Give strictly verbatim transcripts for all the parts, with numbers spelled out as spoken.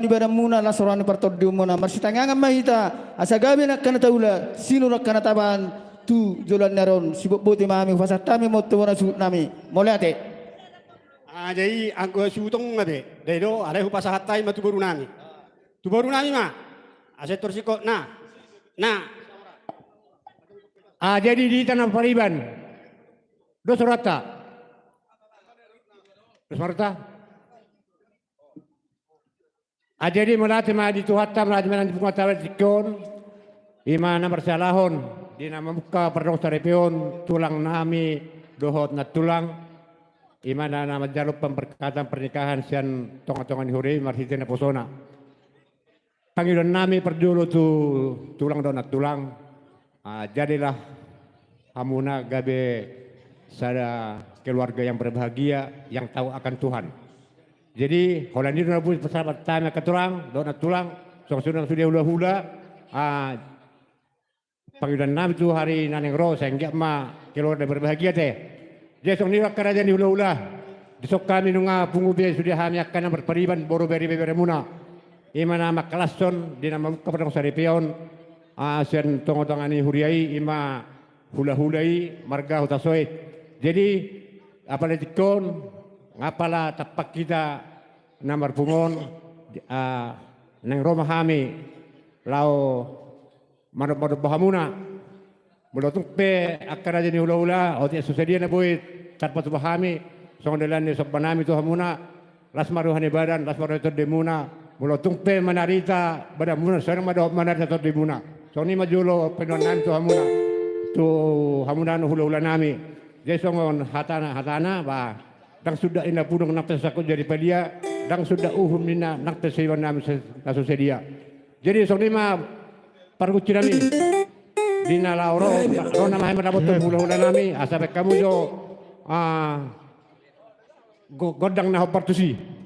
ni badanmuna, las roha ni partondionmuna. Marsitangiangan ma hita asa gabe angka na taula, sinur angka na taban tu joloan ni ari on. Sibotboti ma hami, hupasahat hami ma tu bona suhut nami. Mauliate. Ah, jadi anggo suhut on nga be, dai do, alai hupasahat hami ma tu boru nami. Tu boru nami ma. Asa tor singkop na. Na. Ah, jadi di hita na pariban. Dos rohanta. Dos rohanta. Ah, jadi mauliate ma di Tuhanta, mauliate ma di Punguanta Batak tingki on. I ma na marsihalahon di na mamungka pardongansaripeon tulang nami dohot nantulang. I ma na, na manjalo pemberkatan pernikahan sian tongatonga ni huria i marhite naposona. Pangidoan nami parjolo tu tulang dohot nantulang, ah, jadilah hamuna gabe sada keluarga yang berbahagia, yang tahu akan Tuhan. Jadi holan i do na boi pasahat hami angka tulang dohot nantulang, songon sude na sude hulahula, ah, pangidoan nami tu ari na naeng ro, sai anggiat ma keluarga berbahagia te. Jadi songon i angka raja ni hulahula, dison hami nunga pungu be sude hami angka na marpariban, boru, bere, ibeberemuna. I ma na mangkalashon di na mamungka pardongansaripeon, ah, sian tongatonga ni huria i, i ma hulahula i marga Hutasoit. Jadi apala tingki on, apala tampak hita na marpungu on, ah, naeng ro ma hami laho manomba-nomba hamuna. Molo tung pe angka raja ni hulahula, otik so sadia na boi tarpatupa hami, songon dalan ni somba nami tu hamuna, las ma roha ni badan, las ma roha ni tondimuna. Molo tung pe manarita badanmuna, sai ma dohot manarita tondimuna. Songon i ma jolo pangidoan nami tu hamuna, tu hamuna na hulahula nami. Jadi songon hatana, hatana, bah, ndang suda inna punuk nang pe sangkot jadi palia, ndang suda uhum ninna nang pe saiban nami na so sadia. Jadi songon i ma pargonsi nami. Di na laho ro, ro nama hami mandapothon hulahula nami, asa baen hamu jo, ah, go-, gondang na hombar tusi.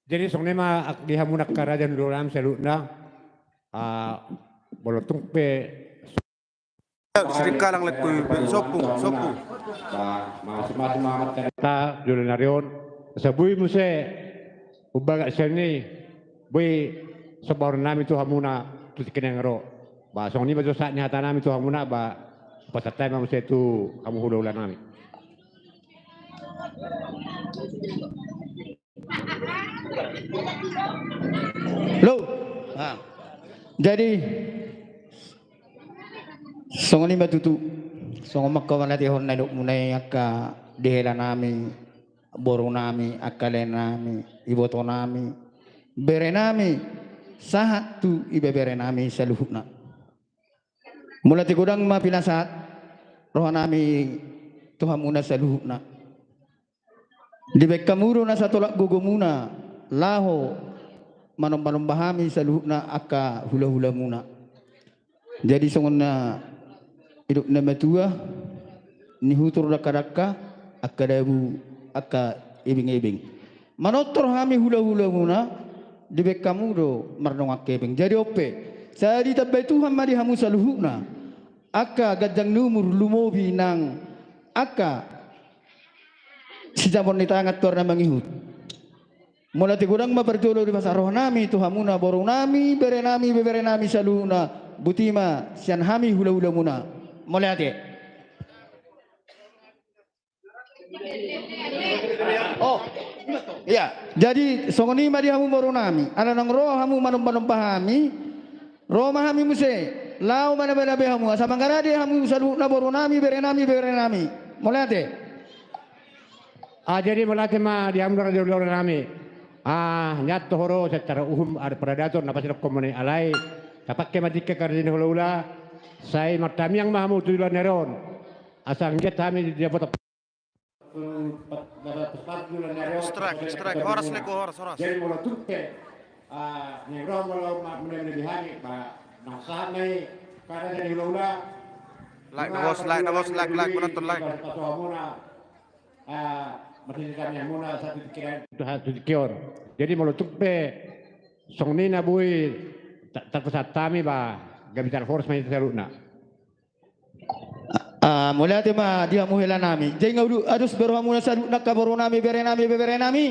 Jadi songon i ma di hamu angka raja ni huta nami saluhutna. Ah, molo tung pe Sirikalang Lempu, sopu, sopu. Ba, masumasu ma amanta jolo ni ari on. Asa boi muse umbahen sian i, boi somba horong nami tu hamuna tu tingki na naeng ro. Ba, songon i ma jo sahat ni hata nami tu hamuna, ba, pasahat hami ma muse tu hamu hulahula nami. Lo. Ah. Jadi, Songon i ma tutu. Songon mangkamatehon na nidokmuna i, angka dehelanami, borunami, angka laenami, ibotonami, berenami, sahat tu ibeberenami saluhutna. Mauliate godang ma pinasahat rohanami tu hamuna saluhutna. Dibaen hamu do nasa tolap gogomuna laho manomba-nomba hami saluhutna angka hula-hulamuna. Jadi songon na nidok na matua, nihutur dangka-dangka, angka dabu, angka ebeng-ebeng. Manortor hami hula-hulamuna, dibaen hamu do mardongan hepeng. Jadi on pe, sai ditambai Tuhan ma di hamu saluhutna angka ganjang ni umur, lumobi nang angka sijabon ni tangan tu ari na mangihut. Mauliate godang ma parjolo dipasahat rohanami tu hamuna, borunami, berenami, ibeberenami saluhutna. Boti ma sian hami hula-hulamuna. Mauliate. Oh, iya. Jadi songon i ma di hamu borunami, ala naung ro hamu manomba-nomba hami, ro ma hami muse laho manabe-nabe hamu, asa mangarade hamu saluhutna borunami, berenami, ibeberenami. Mauliate. Ah, jadi mauliate ma di hamu na raja hula-hulanami. Ah, nian toho ro secara uhum adat paradaton na pasidok komune alai tapake ma tingki karja ni hula-hula. Sai martamiang ma hamu tu joloan ni ari on. Asa anggiat hami di dapotan. Strike, strike, horas, Leko, horas, horas. Jadi molo tung pe, ah, ni roha molo ma-, muna-muna di hami, ba, nang sahat nai karja ni hula-hula. Like na bos, like na bos, like, like, penonton, like. Paso hamuna, ah, martamiang hamuna sahat tu tingki on. Jadi molo tung pe songon i na boi ta-, tarpasahat hami, ba, gabe tarhoras ma hita saluhutna. Ah, mauliate ma di hamu helanami. Jadi nga udu-, adus be rohamuna saluhutna angka borunami, berenami, ibeberenami.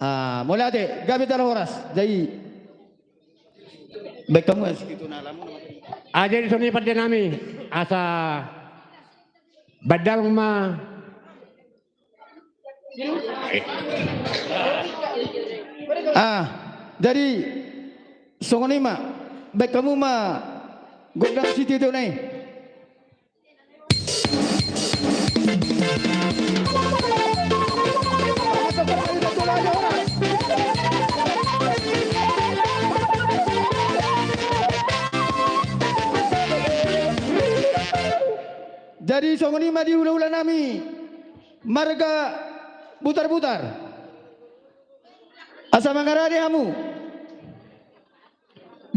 Ah, mauliate, gabe tarhoras. Jadi baen hamu. Ah, jadi songon i pandenami, asa baen damang ma. Ah, jadi songon i ma, baen hamu ma gondang sitio-tio na i. Jadi songon i ma di hula-hulanami. Marga Butar-butar. Asa mangarade hamu.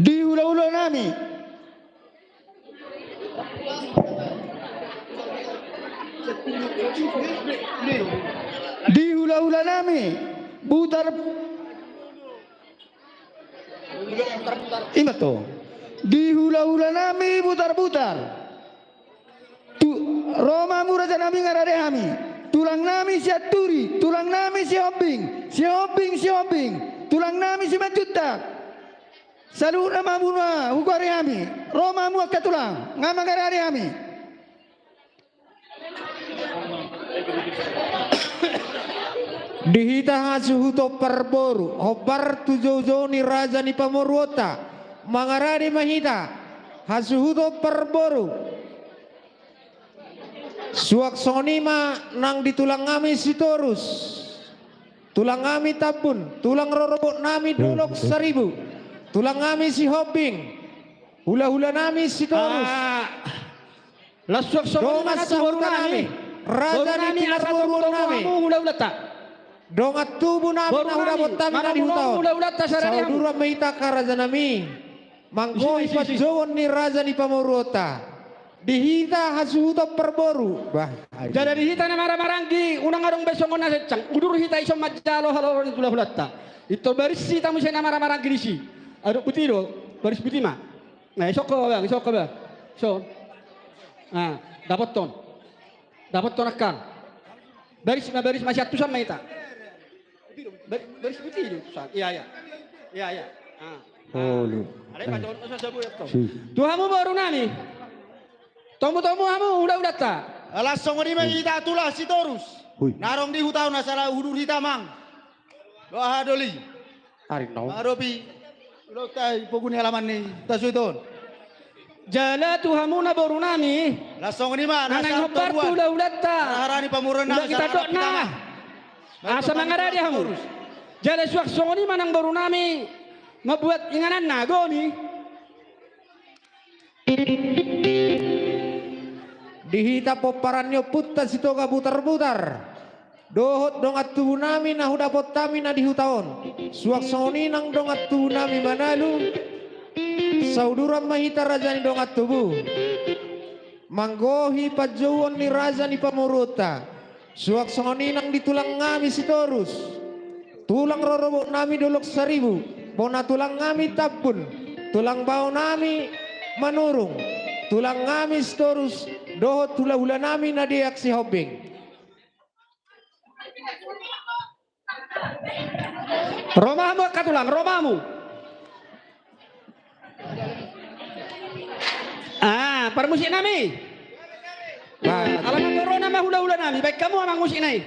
Di hula-hulanami. Di hula-hulanami. Butar. Ima to. Di hula-hulanami Butar-butar. Tu, ro ma hamu rajanami, ngarade hami. Tulangnami Sianturi, tulangnami Sihombing, Sihombing, Sihombing, tulangnami Simanjuntak. Saluhutna ma hamu na hugoari hami. Ro ma hamu angka tulang, nga mangarade hami. Di hita hasuhuton parboru, hombar tu joujou ni raja ni pamoruonta, mangarade ma hita, hasuhuton parboru. Suang songon i ma nang di tulangnami Sitorus, tulangnami Tambun, tulang rorobotnami Dolok Saribu, tulangnami Sihombing, hula-hulanami Sitorus. Ah, las suang songon i ma nang tu borunami, raja ni pamoruonnami, hula-hulanta. Dongan tubunami na hudapot hami na di huta on. Sahuduran ma hita angka rajanami. Manggohi panjouon ni raja ni pamoruonta. Di hita hasuhuton parboru. Bah, jala di hita na maramaranggi, unang adong be songon na sengsang. Udur hita ison manjalo haloloan ni hula-hulanta. Intor baris hita muse na maramaranggi disi. Adong buti do, baris buti ma. Na, ison ho bang, ison ho bang. Ison. Na, dapothon. Dapothon angkang. Baris ma, baris ma, sian tusan ma hita. Bar-, baris buti do tusan. Iya, iya. Iya, iya. Ah. Olo. Ada i, pajonok na sasabu ya, tong. Si. Tu hamu borunami. Tomu-tomu hamu hula-hulanta. Alas songon i ma hita tulang Sitorus. Hui. Na adong di huta on asa laho hudur hita mang. Dohot doli. Ari no. Mangadopi. Ulaonta i pogu ni alaman ni tasuiton. Jala tu hamuna borunami, las songon i ma na naeng hombar tu hulahulanta, hara-hara ni pamoruon nami, asa mangarade hamu. Jala suang songon i ma nang borunami mambuat ingananna, goni. Di hita pomparan ni ompunta Sitoga Butarbutar, dohot dongan tubunami na hudapot hami na di huta on, suang songon i nang dongan tubunami Manalu, sauduran ma hita raja ni dongan tubu. Manggohi panjouon ni raja ni pamoruonta, suang songon i nang di tulangnami Sitorus, tulang rorobotnami Dolok Saribu, bona tulangnami Tambun, tulang baonami Manurung, tulangnami Sitorus, dohot hulahulanami na deak Sihombing. Ro ma hamu angka tulang, ro ma hamu. Ah, parmusiknami. Ala na torona ma hulahulanami, baen hamu amang musikna i.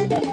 Halo.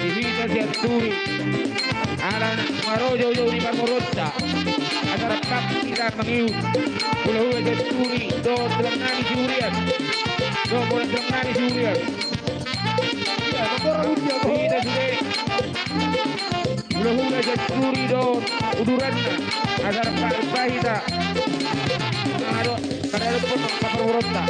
Di hita sian Turi. Ala na ro joujou ni parboruonta. Acara pagi hita mangihut. Hulahula sian Turi. Dohot tulang nami Sihurian. Dohot boru tulang nami Sihurian. Hita sude. Hulahula sian Turi dohot uduranna. Acara pagi hita. Ado, kada ada pun parboruonta.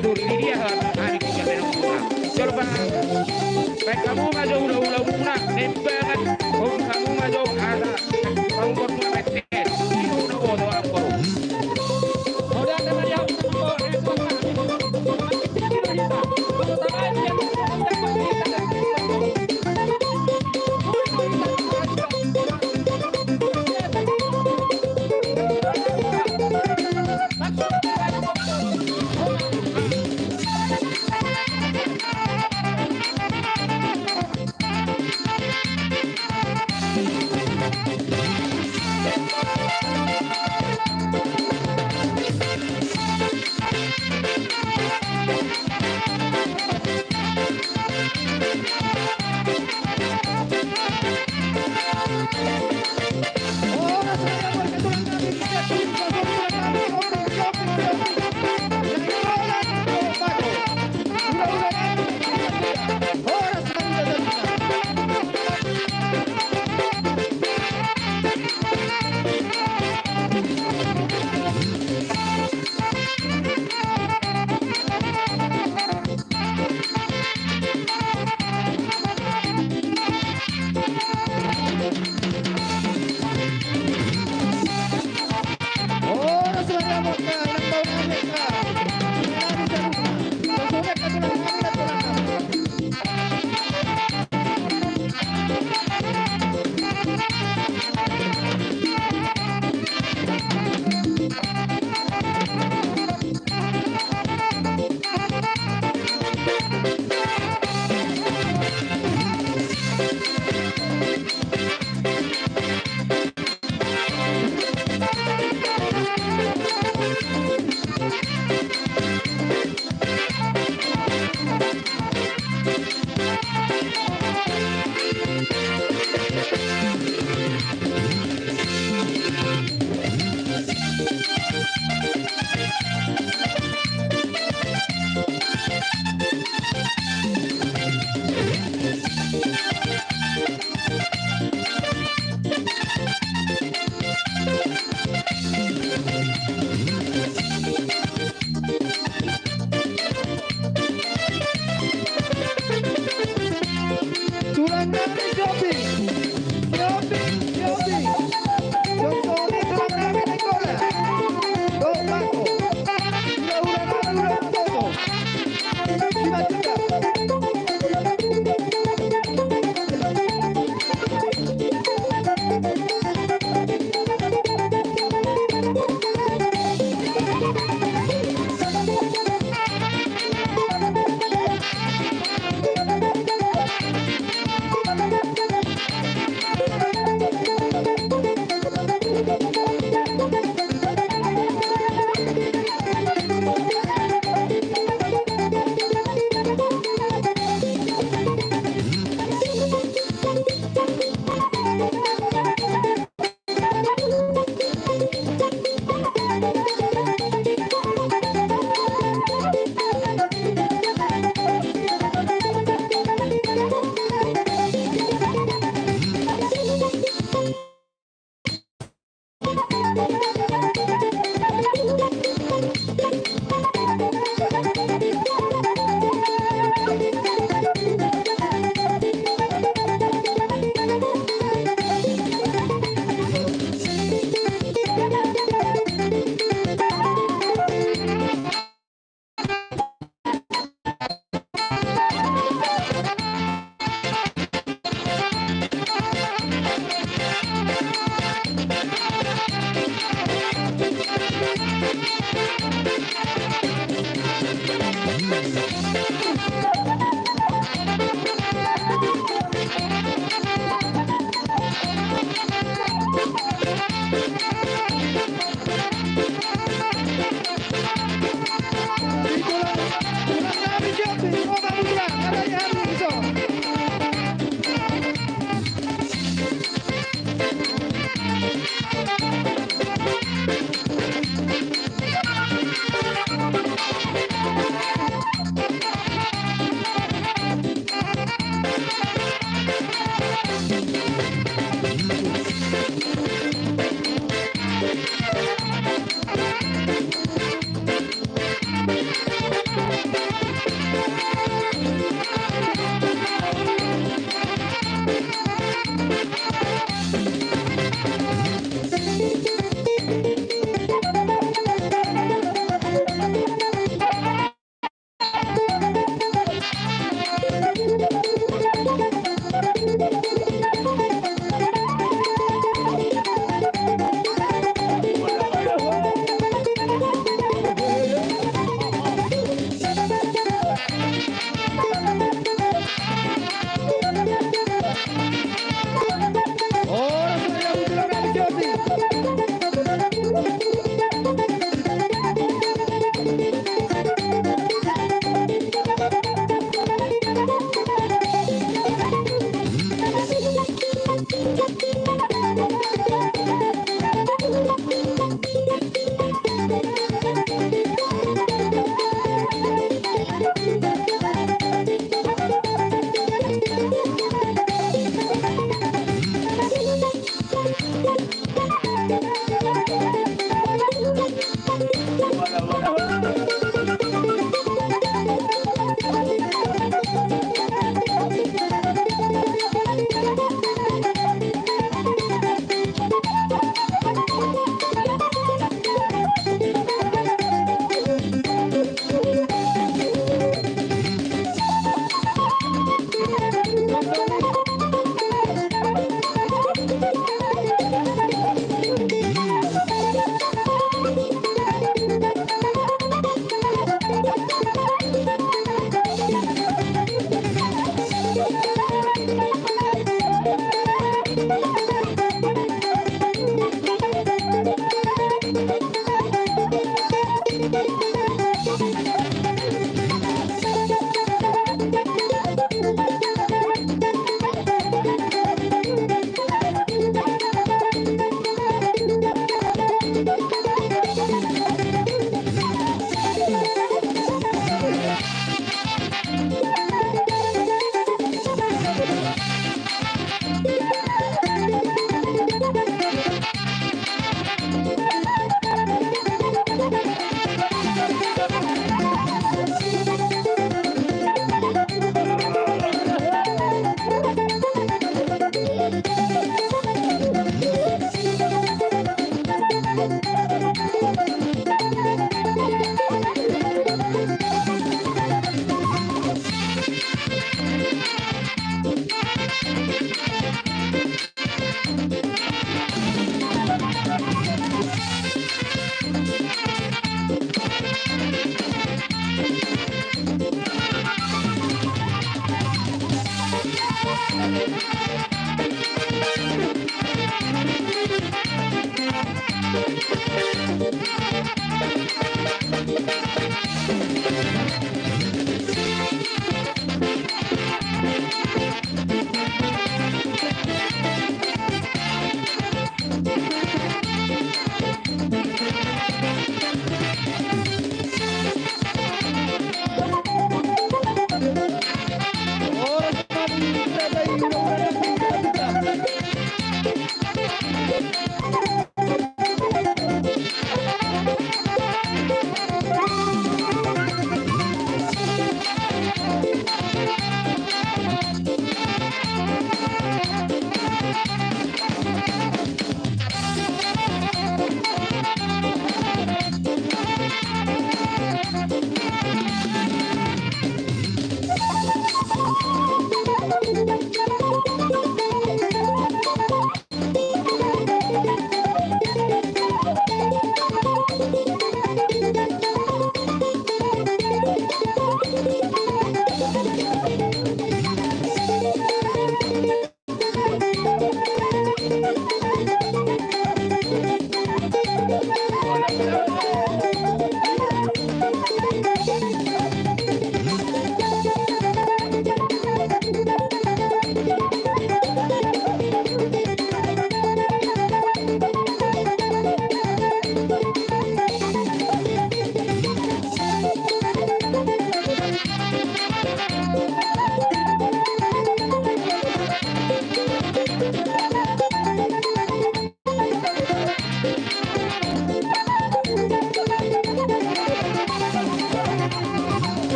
Duri di dia hami tiga benang muna. Jolo ba. Baik kamu ma jo ula-ula muna. Nembangan. Om kamu ma jo ada. Kamu berdua metes. Ibu na bodo ampun.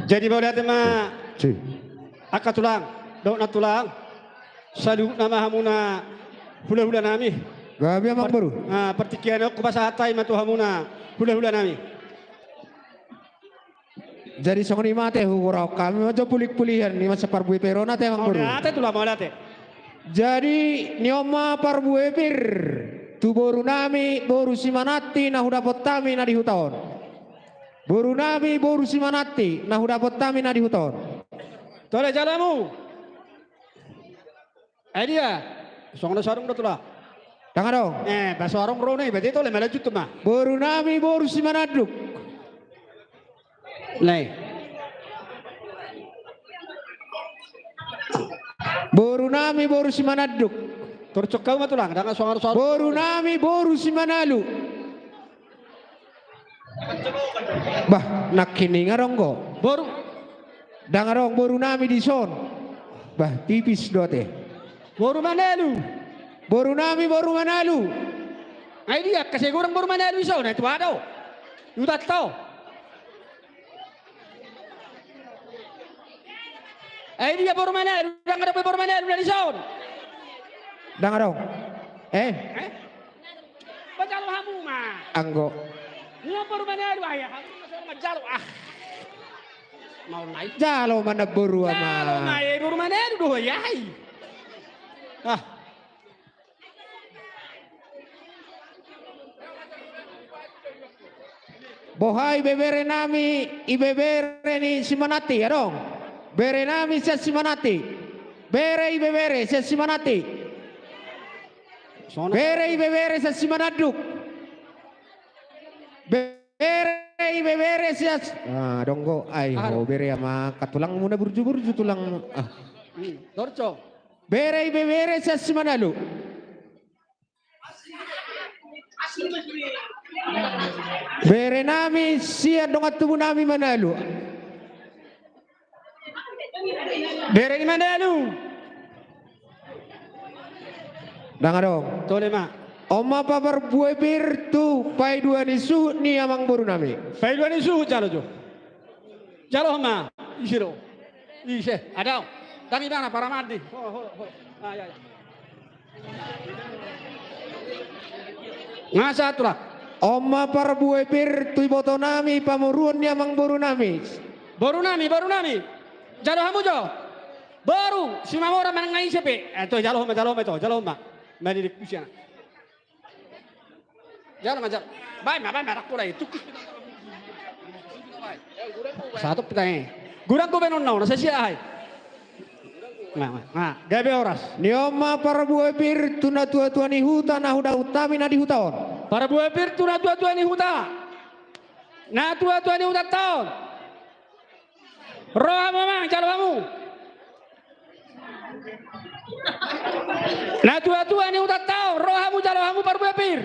Jadi mauliate ma angka tulang dohot nantulang, saluhutna ma hamuna hulahulanami. Gabe amangboru. Ah, partingkian on hupasahat hami ma tu hamuna hulahulanami. Jadi songon i ma ate, huboan hami ma jo pulihpulihan ni masa parbue pir on ate, amangboru. Mauliate tulang, mauliate. Jadi nion ma parbue pir tu borunami boru Simananti na hudapot hami na di huta on. Borunami boru Simananti na hudapot hami na di huta on. Tole jalamu. Ai dia, songon na sadung do tulang. Ndang adong. Eh, ba so adong ro na i, ba dia tole ma, lanjut ma. Boru nami boru Simananduk. Nai. Boru nami boru Simananduk. Torcok hamu ma tulang, ndang so adong, so adong. Boru nami boru Simanalu. Bah, nangkin i nga adong do. Boru. Ndang adong boru nami dison. Bah, tipis do ate. Boru Manalu. Boru nami boru Manalu. Ai dia, asa godang boru Manalu dison, na tua do. Utat to. Ai dia boru Manalu, ndang adong be boru Manalu na dison. Ndang adong. Eh? Eh? Ba jalo hamu ma. Anggo. Ia boru Manalu, ai hamu ma so manjalo, ah. Mau nai. Jalo ma na boru, jalo ma. Jalo ma, eh, boru Manalu do, ai. Ah. Boha ibebere nami, ibebere ni Simananti, adong. Bere nami sian Simananti. Bere ibebere sian Simananti. Bere ibebere sian Simananduk. Bere ibebere sian, ah, adong do, ai ho, bere ama, angka tulangmu na burju-burju tulang. Ah. Hmm, torcok. Bere ibebere sian Simanalu. Bere nami sian dongan tubu nami Manalu. Bere ni Manalu. Ndang adong. Tole ma. On ma parbue pir tu paidua ni suhut ni amangboru nami. Paidua ni suhut jalo jo. Jalo ma. Ise do? Ise? Adong. Ndang ibana paramandi. Ho, ho, ho. Ah, ya, ya. Nga sahat tulang. On ma parbue pir tu iboto nami pamoruon ni amangboru nami. Boru nami, boru nami. Jalo hamu jo. Boru, Simamora manang nga ise pe. Eh, to, jalo ma, jalo ma to, jalo ma. Mani diskusi anak. Jalo ma, jalo. Baen ma, baen ma, rakkon i. Tukus. Satu pita, eh. Godang do baenon na on, na sasia, ai. Nga, nga, nga. Gabe horas. Ni on ma parbue pir tu natua-tua ni huta na hudapot hami na di huta on. Parbue pir tu natua-tua ni huta. Natua-tua ni hutanta on. Ro hamu amang, jalo hamu. Natua-tua ni hutanta on, ro hamu, jalo hamu parbue pir.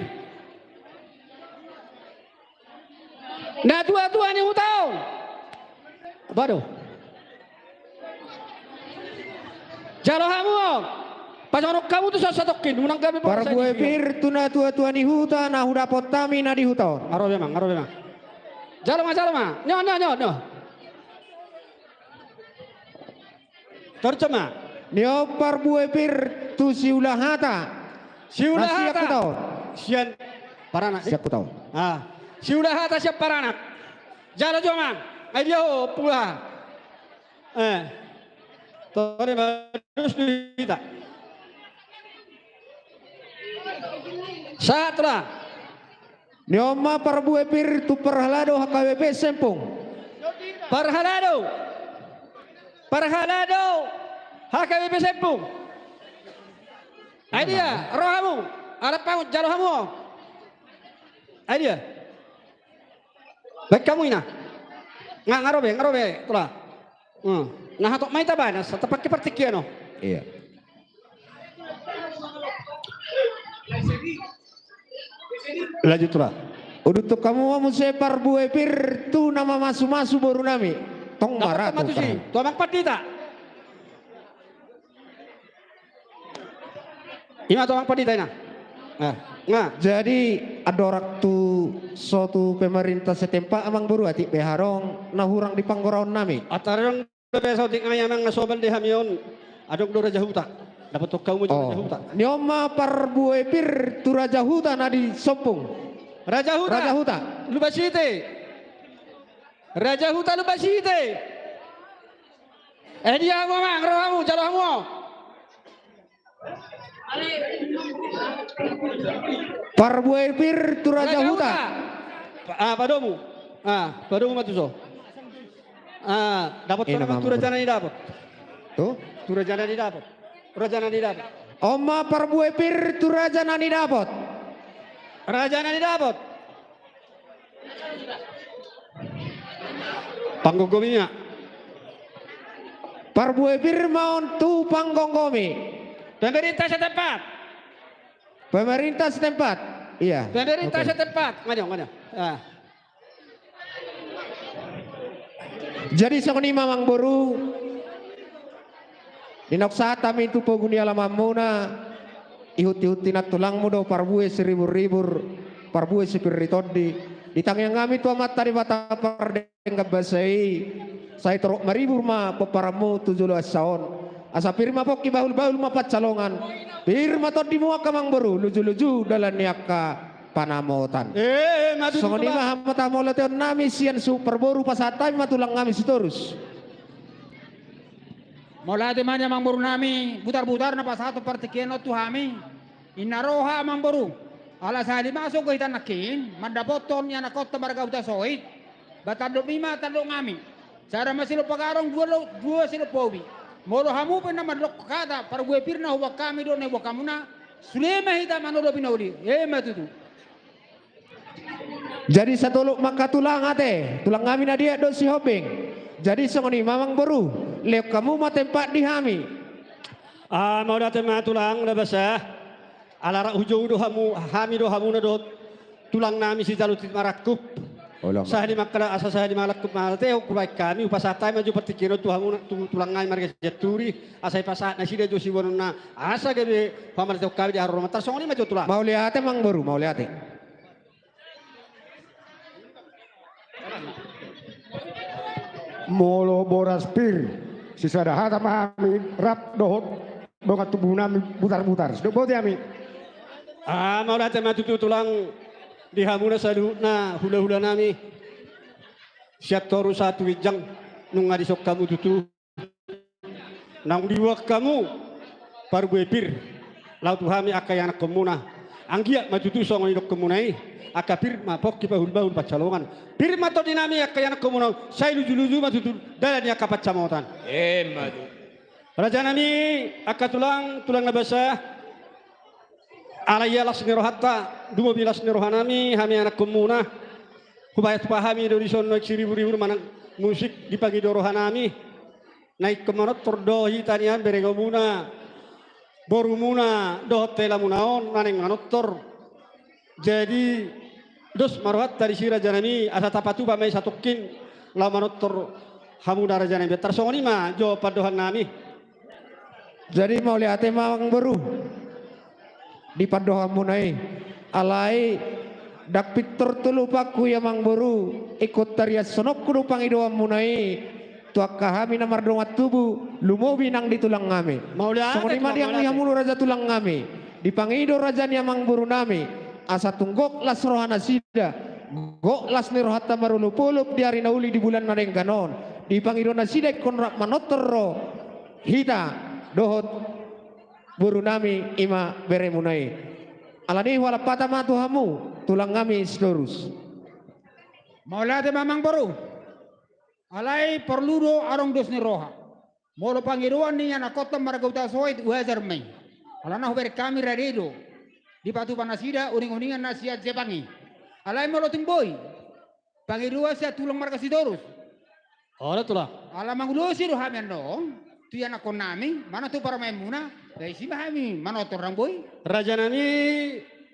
Natua-tua ni huta on. Apa do? Jalo hamu on. Pasonok hamu tu son satongkin, unang gabe boru. Parbue pir tu natua-tua ni huta na hudapot hami na di huta on. Nga ro be amang, nga ro be amang. Jalo ma, jalo ma. Nyo, nyo, nyo, nyo. Torcok ma. Ni on parbue pir tu siulahata. Siulahata. Na sian huta on. Sian Paranak. Sian huta on. Ah. Siulahata sian Paranak. Jalo jo amang. Ai dia ho, pula. Eh. Tole ma, dos tu hita. Sahat tulang. Ni on ma parbue pir tu parhalado H K B P Sempung. Parhalado. Parhalado H K B P Sempung. Ai dia, ro hamu. Alap hamu, jalo hamu. Ai dia. Baen hamu ina. Nga, nga ro be, nga ro be, tulang. Hmm. Nga hatop ma hita baen, asa tapake partingkian on. Iya. Lanjut tulang. Uduthon hamu ma muse parbue pir tu na mamasu-masu boru nami. Tong ma ra tu amang pandita. Ima tu amang pandita ina. Nah, nah. Jadi andorang tu so tu pemerintah setempat amang boru, atik pe adong na hurang di panggoraon nami. Atik adong dope saotik nai amang, na so bande hami on. Adong do raja huta. Dapothon hamu jo raja huta. Ni on ma parbue pir tu raja huta na di Sempung. Raja huta. Raja huta. Lumban Sihite. Raja huta Lumban Sihite. Eh, dia hamu amang, ro hamu, jalo hamu. Parbue pir tu raja huta. Pa-, ah, padomu. Ah, padomu ma tu so. Ah, dapothon ma tu raja na nidapot. Tu? Tu raja na nidapot. Raja na nidapot. On ma parbue pir tu raja na nidapot. Raja na nidapot. Panggomgomi ma. Parbue pir ma on tu panggomgomi. Pemerintah setempat. Pemerintah setempat. Iya. Pemerintah setempat. Oke. Nganyong, nganyong. Ah. Jadi songon i ma amangboru, di na sahat hami tu pogu ni alamanmuna, ihut-ihut hinan tulangmu do parbue siribur-ribur, parbue sipir ni tondi, ditangiang hami tu Amanta Debata pardenggan basa i, sai torop maribur ma pomparanmu tu joloansa on. Asa pir ma pongki, bahul-bahul ma pansalongan, pir ma tondimu angka amangboru, luju-luju dalan ni angka panamotan. Eh, eh, maju. Songon i ma hamu, mauliate ma nami sian suhut parboru, pasahat hami ma tulang nami Sitorus. Mauliate ma nian amangboru nami Butar-butar na pasahathon partingkian on tu hami. Inna roha amangboru, ala sahali ma songon hita nangkin mandapothon ianakhonta marga Hutasoit. Ba tandok nami ma tandok nami. Sada ma silompa garong, dua lo-, dua silompa ubi. Molo hamu pe na mandok hata parbue pir na huboan hami dohot na huboan hamuna, sude ma hita manodopi na uli. Emma tutu. Jadi satolop ma angka tulang ate, tulang nami na diat dohot Sihombing. Jadi songon i ma amangboru, lehon hamu ma tempat di hami. Ah, mauliate ma tulang na basa. Ala rap hujou do hamu, hami do hamuna dohot tulang nami Sitaluntit Marangkup. Olo, amang. Sahali mangkada, asa sahali malangkup ma ate, hubaen hami, hupasahat hami ma jo partingkian on tu hamuna, tu tulang nami marga Sianturi, asa dipasahat nasida jo siboanonna, asa gabe pamauliateon hami di haroronmuna. Tarsongon i ma jo tulang. Mauliate amangboru, mauliate. Molo boras pir, sisada hata ma hami rap dohot dongan tubu nami Butar-butar. Sidok boti hami. Ah, mauliate ma tutu tulang di hamuna saluhutna hula-hula nami. Sian toru sahat tu ginjang nunga dison hamu tutu. Naung diboan hamu parbue pir laho tu hami angka ianakhonmuna. Anggiat ma tutu songon nidokhonmuna i, angka pir ma pongki, bahul-bahul pansalongan. Pir ma tondi nami angka ianakhonmuna, sai luju-luju ma tutu dalan ni angka pansamotan. Emma tutu. Raja nami, angka tulang, tulang na basa. Ala ia las ni rohanta, lumobi las ni roha nami, hami ianakhonmuna. Hupasahat hami do dison nuaeng siribur-ribur manang musik dipangido roha nami. Na ingkon manortor do hita nian berengonmuna, borumuna dohot helamuna on na naeng manortor. Jadi dos ma rohanta disi raja nami, asa tapatupa ma i satongkin laho manortor hamuna raja nami. Tarsongon i ma jo pandohan nami. Jadi mauliate ma amangboru di pandohanmuna i. Alai ndang pintor tu lupaku i amangboru, ingkon tariashononku do pangidoanmuna i tu angka hami na mardongan tubu, lumobi nang di tulang nami. Mauliate. Songon i ma tulang, di hamu, mauliate, raja tulang nami. Dipangido raja ni amangboru nami, asa tung gok las roha nasida, gok las ni rohanta marolop-olop di ari na uli di bulan na denggan on. Dipangido nasida ingkon rap manortor ro hita dohot boru nami i ma beremuna i. Alani i hualap hata ma tu hamu tulang nami Sitorus. Mauliate ma amangboru. Alai porlu do adong dos ni roha. Molo pangidoan ni ianakhonta marga Hutasoit, uajar ma i. Alana hubereng hami rade do dipatupa nasida uning-uningan na sian Jepang i. Alai molo tung boi pangidoan sian tulang marga Sitorus, olo tulang, ala mangulosi do hami annon tu ianakhon nami manang tu parumaenmuna, ba disi ma hami manortor, ndang boi. Raja nami,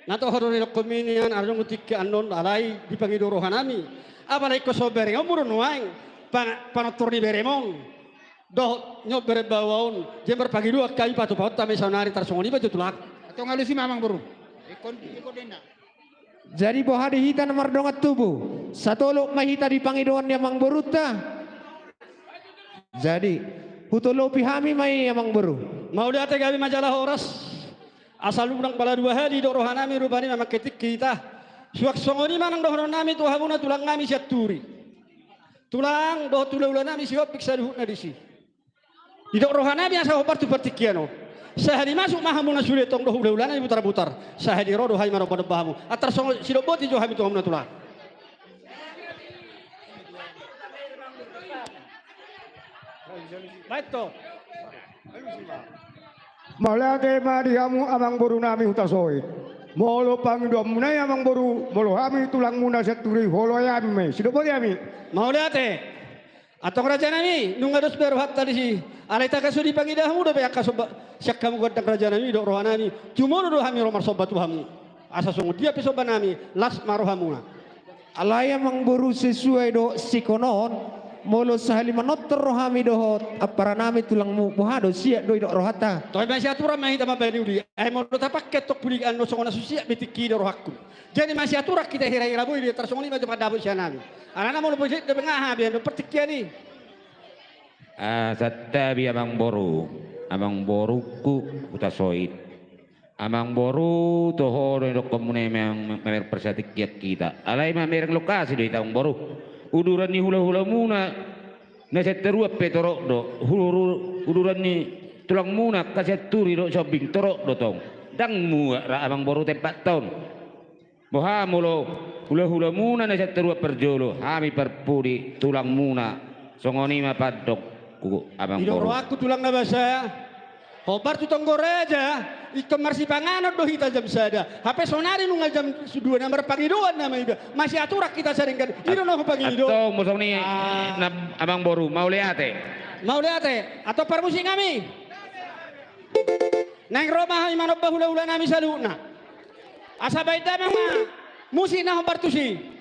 na toho do nidokhonmi nian, adong do tingki annon alai dipangido roha nami. Apalagi ingkon songon berengonmu do nuaeng pan-, panortor ni beremon dohot ni on berembaoa on. Jadi marpangidoan hami, patupahonta ma i saonari. Tarsongon i ma jo tulang. Antong alusi ma amangboru. Ingkon, ingkon denna. Jadi boha di hita na mardongan tubu? Satolop ma hita di pangidoan ni amangborunta? Jadi hutolopi hami ma i amangboru. Mauliate, gabe ma jala horas. Asa unang pala dua hali didok roha nami rupani mamangke tingki hita. Suang songon i ma nang dohonon nami tu hamuna tulang nami Sianturi. Tulang dohot hula-hula nami Sihombing saluhutna disi. Didok roha nami asa hombar tu partingkian on. Sahali masuk ma hamuna sude tong dohot hula-hula nami Butar-butar. Sahali ro do hami manomba-nomba hamu. Antar songon i, sidok boti jo hami tu hamuna tulang. Baik to. Mauliate ma di hamu amangboru nami Hutasoit. Molo pangidoanmuna i amangboru, molo hami tulangmuna Sianturi, huoloi hami ma i. Sidok boti hami. Mauliate. Antong raja nami, nunga dos be rohanta disi. Alai tagan so dipangido hamu dope angka somba sian hamu gondang raja nami, didok roha nami. Jumolo do hami ro marsomba tu hamu. Asa songon dia pe somba nami, las ma rohamuna. Alai amangboru, sesuai dohot sikonon, molo sahali manortor rohami dohot ampara nami tulangmu, boha do, siap do i didok rohanta? Toe masiaturan ma hita mambahen uli. Ai molo tapangke antong pudi, annon songon na so siap be tingki i do rohangku. Jadi masiaturan hita hira-hira boi do i, tarsongon i ma jo pandapot sian hami. Alana molo boi dope nga aha be annon partingkian i. Ah, santabi amangboru, amangborungku Hutasoit. Amangboru, toho do nidokkonmuna i memang mamereng parsatingkian hita. Alai mamereng lokasi do hita amangboru. Uduran ni hula-hulamuna na Siantaruan pe torop do. Hulu-, uduran ni tulangmuna angka Sianturi dohot Sombing torop do tong. Ndang muat ra amangboru tempatta on. Boha molo hula-hulamuna na Siantaruan parjolo, hami parpudi tulangmuna. Songon i ma pandokku amangboru. Didok rohangku tulang na basa. Hombar tu tonggo raja, ingkon marsipanganon do hita jam sada. Hape sonari nunga jam dua na marpangidoan nama iba. Masiaturan hita sadenggan. I do na hupangido. Antong molo songon i, ah, na amangboru, mauliate. Mauliate. Antong parmusik nami. Naeng ro ma hami manomba hula-hula nami saluhutna. Asa baen damang ma musik na hombar tusi.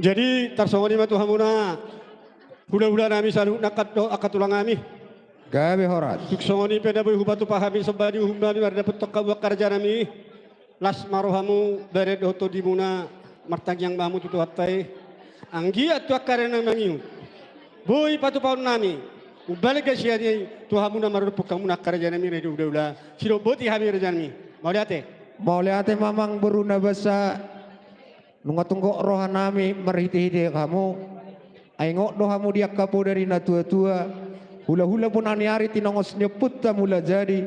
Jadi tarsongon i ma tu hamuna hulahula nami saluhutna angka dohot angka tulang nami. Gabe horas. Tung songon i pe na boi hupatupa hami somba ni uhum nami mardapothon hamu angka raja nami. Las ma rohamu bahen dohot tondimuna martangiang ma hamu tu Tuhanta i. Anggiat tu angka ari na mangihut boi patupaon nami umbalga sian i tu hamuna mardophon hamuna angka raja nami na di hulahula. Sidok boti hami raja nami. Mauliate. Mauliate ma amang boru na basa. Nunga tung gok roha nami marhitehite hamu. Ai ingot do hamu di angka poda ni na tuatua. Hulahula bona ni ari tinongos ni ompunta Mulajadi.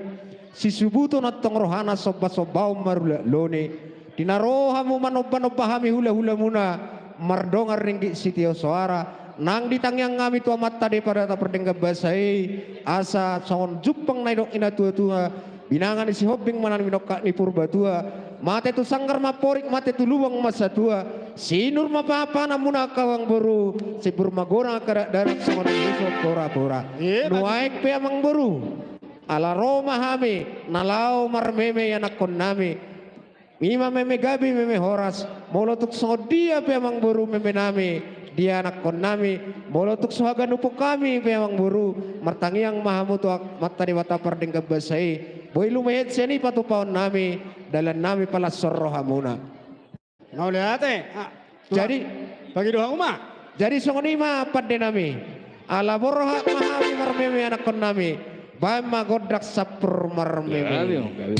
Sisubuton antong rohana sombasombaon marulakloni. Di na ro hamu manomba-nomba hami hula-hulamuna, mardongan ringgit sitio soara, nang ditangiang hami tu Amanta Debata Pardenggan Basa i, asa songon jumpang na nidok ni natua-tua, binanga ni Sihombing ma na minongkak ni Purbatua, mate tu sanggar ma amporik, mate tu lubang ma satua, sinur ma paha-pahanmuna angka amangboru, simbur ma godang angka dakdanak songon i musu pora-pora. Nuaeng pe amangboru, ala ro ma hami na laho marmeme ianakkonnami. I ma meme gabe, meme horas, molo tung songon dia pe amangboru memenami di anakkonnami, molo tung so haganuponami pe amangboru, martangiang ma hamu tu Amanta Debata Pardenggan Basa i, boi lumobi sian i patupaonnami, dalannami palashon rohamuna. Mauliate. Ah, jadi, pangido hamu ma. Jadi songon i ma pandenami. Ala borhat ma hami marmeme anakkonnami. Baen ma gondang sampur marmeme.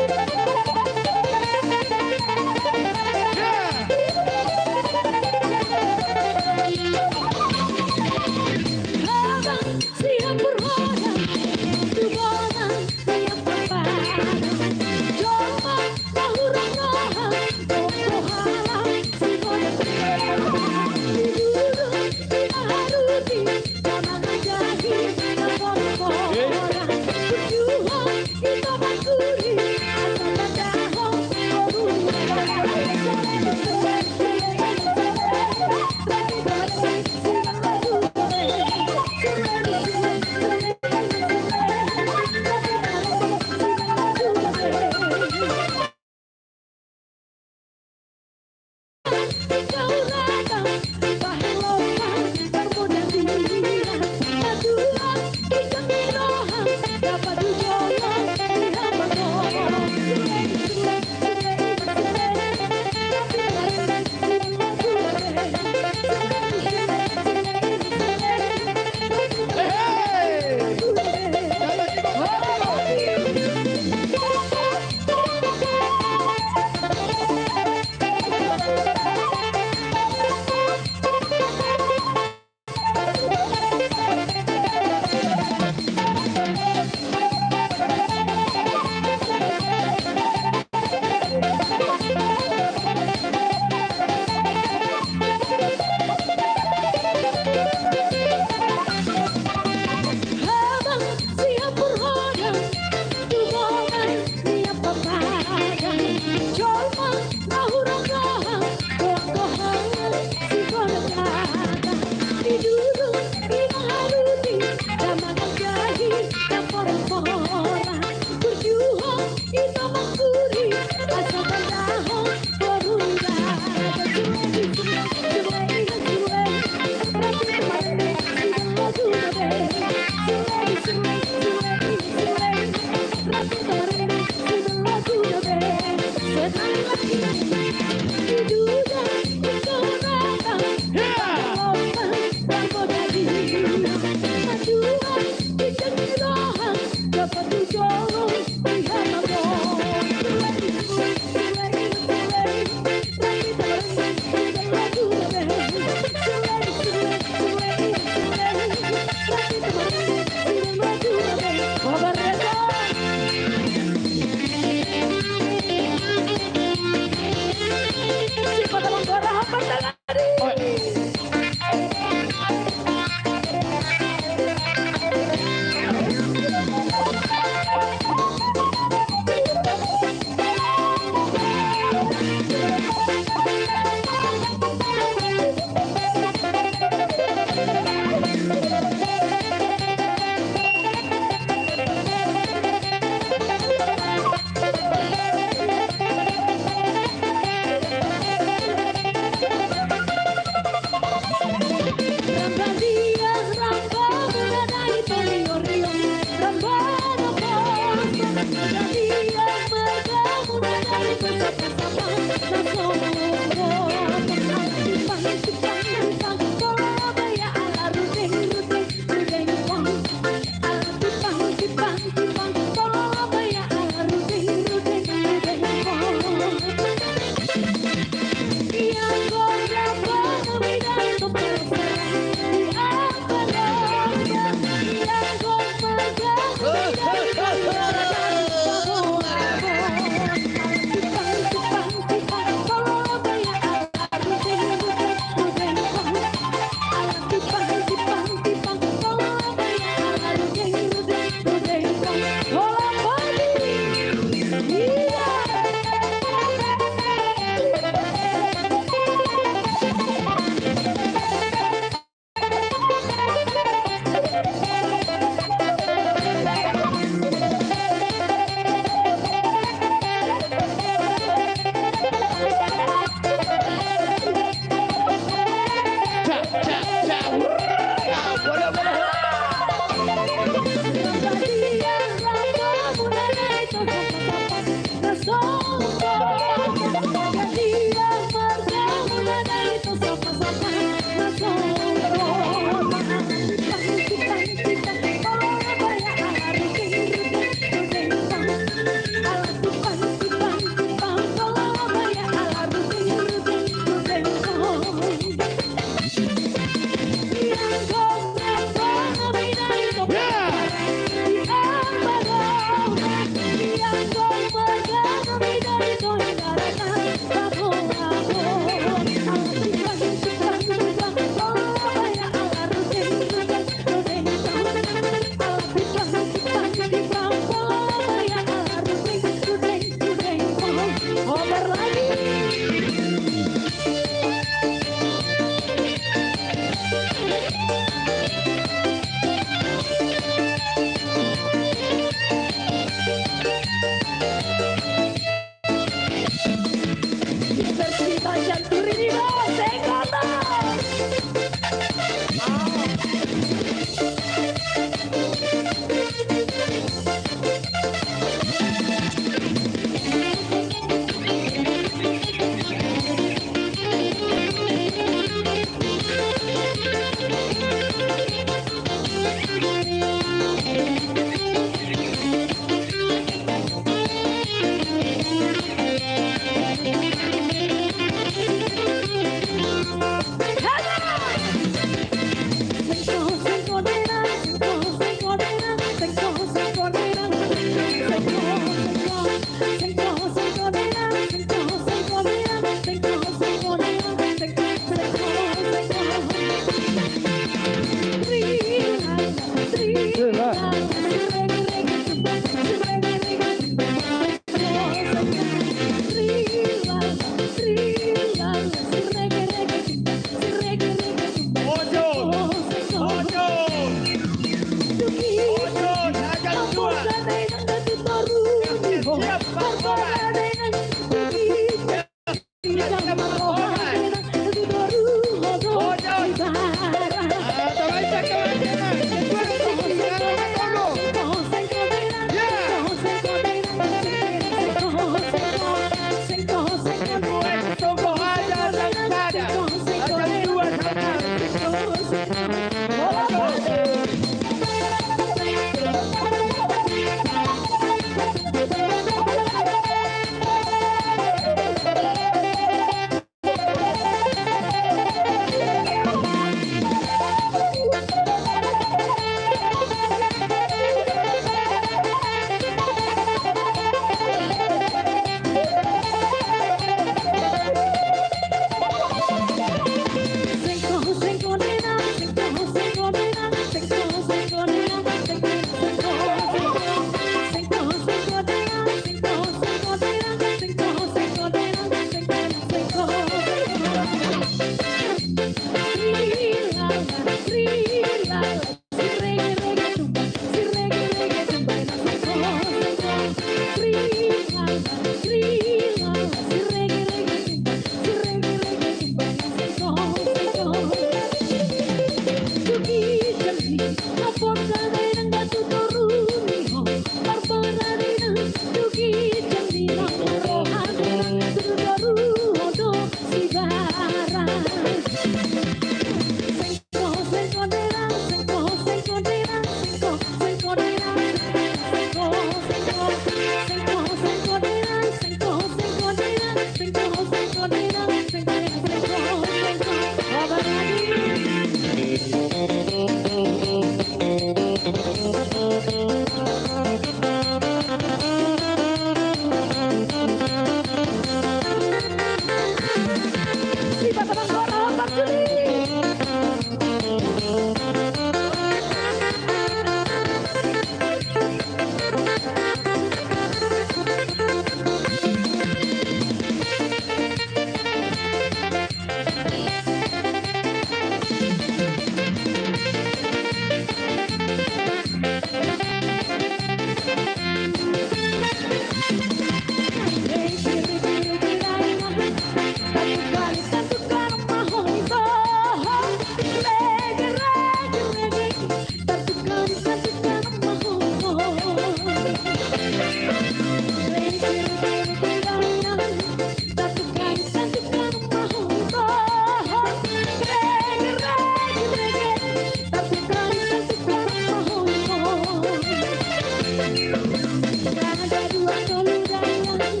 Dua tolu dainang,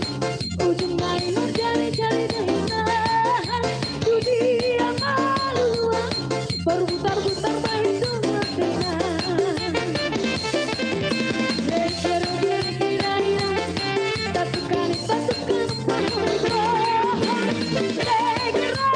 ujung baen jari-jari dainang. Tu dia maluluan, berputar-putar baen dongan dainang. Rege-rege dainang, satukan, satukan, satukan. Rege-rege dainang.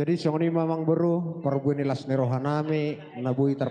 Jadi songon i ma amangboru, parbue ni las ni rohanami na boi tar